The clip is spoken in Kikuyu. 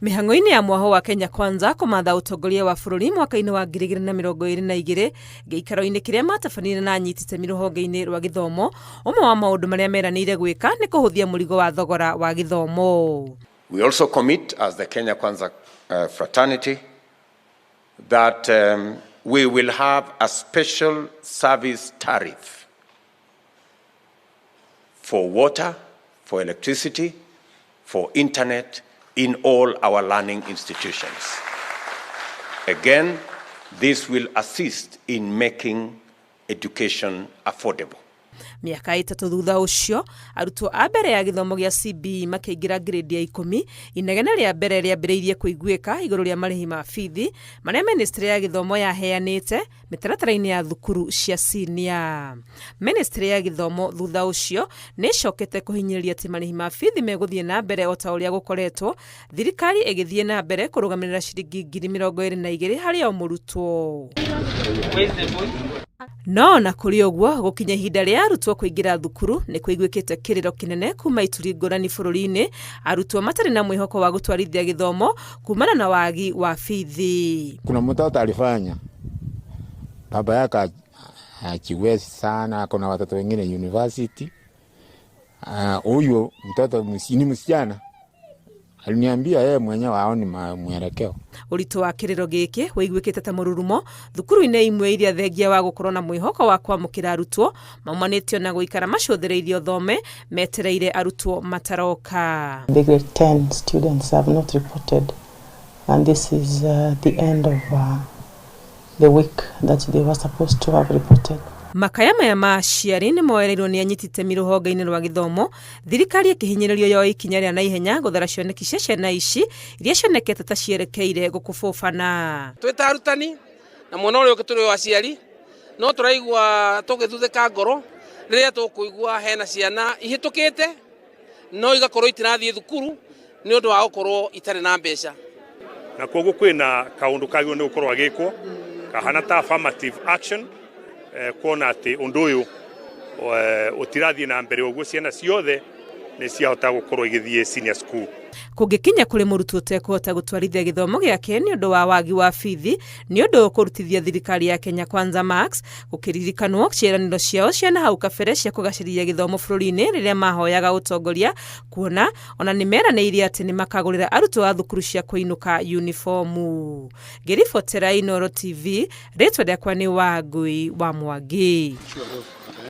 Mĩhang'o-inĩ ya mwaho wa Kenya Kwanza kũmatha ũtongoria wa bũrũri mwaka-inĩ wa 2022, gĩikaro-inĩ kĩrĩa matabanire na anyiti itemi rũhonge-inĩ rwa gĩthomo, ũmwe wa maũndũ marĩa meranĩire gwĩka nĩ kũhũthia mũrigo wa thogora wa gĩthomo. We also commit as the Kenya Kwanza fraternity that we will have a special service tariff for water, for electricity, for internet in all our learning institutions. Again, this will assist in making education affordable. Mĩaka 3 thutha ũcio, arutwo a mbere ya gĩthomo gĩa CBE makĩingĩra grade ya 10, inegene rĩa mbere rĩambĩrĩirie kũiguĩka igũrũ rĩa marĩhi ma bithi marĩa ministry ya gĩthomo yaheanĩte mĩtaratara-inĩ ya thukuru cia senior. Ministry ya gĩthomo thutha ũcio nĩ ĩcokete kũhinyĩrĩria atĩ marĩhi ma bithi megũthiĩ na mbere o ta ũrĩa gũkoretwo, thirikari ĩgĩthiĩ na mbere kũrũgamĩrĩra ciringi 22,000 harĩ o mũrutwo. No ona kũrĩ ũguo, gũkinya ihinda rĩa arutwo kũingĩra thukuru nĩ kũiguĩkĩte kĩrĩro kĩnene kuma ituri ngũrani bũrũri-inĩ, arutwo matarĩ na mwĩhoko wa gũtwarithia gĩthomo kumana na wagi wa bithi. Kuna mtoto alifanya baba yake hajiwezi sana, kuna watoto wengine university. Huyu mtoto ni msichana aliniambia yeye mwenyewe haoni mwelekeo. Ũritũ wa kĩrĩro gĩkĩ wĩiguĩkĩte ta mũrurumo thukuru-inĩ imwe iria thengia wa gũkorwo na mwĩhoko wa kwamũkĩra arutwo maumanĩtio na gũikara macũthĩrĩirio thome metereire arutwo mataroka. The grade 10 students have not reported, and this is the end of the week that they were supposed to have reported. Makaya maya ma aciari nĩ moereirwo nĩ anyiti itemi rũhonge-inĩ rwa gĩthomo, thirikari ĩkĩhinyĩrĩrio yoe ikinya rĩa naihenya gũthara cioneki cia ciana ici iria cionekete ta cierekeire gũkũbũbana. Twĩ ta arutani na mwena ũrĩa ũngĩ tũrĩ o aciari, no tũraigua tũgĩthuthĩka ngoro rĩrĩa tũkũigua hena ciana ihĩtũkĩte no igakorwo itirathiĩ thukuru nĩ ũndũ wa gũkorwo itarĩ na mbeca. Na koguo kwĩna kaũndũ kagĩrĩirwo nĩ gũkorwo agĩkwo kahana ta affirmative action, kuona atĩ ũndũ ũyũ ũtirathiĩ na mbere ũguo, ciana ciothe nĩ ciahota gũkorwo igĩthiĩ senior school. Kũngĩkinya kũrĩ mũrutwo ũtekũhota gũtwarithia gĩthomo gĩake nĩ ũndũ wa wagi wa bithi, nĩ ũndũ ũkũrutithia thirikari ya Kenya Kwanza Max gũkĩririkanwo ciĩranĩro ciao cia na hau kabere cia kũgacĩrithia gĩthomo bũrũri-inĩ rĩrĩa mahoyaga ũtongoria, kuona ona nĩ meranĩire atĩ nĩ makagũrĩra arutwo a thukuru cia kũinũka uniformu. Ngĩribotera Inooro TV, rĩtwa rĩakwa nĩ Wangui wa Mwangi.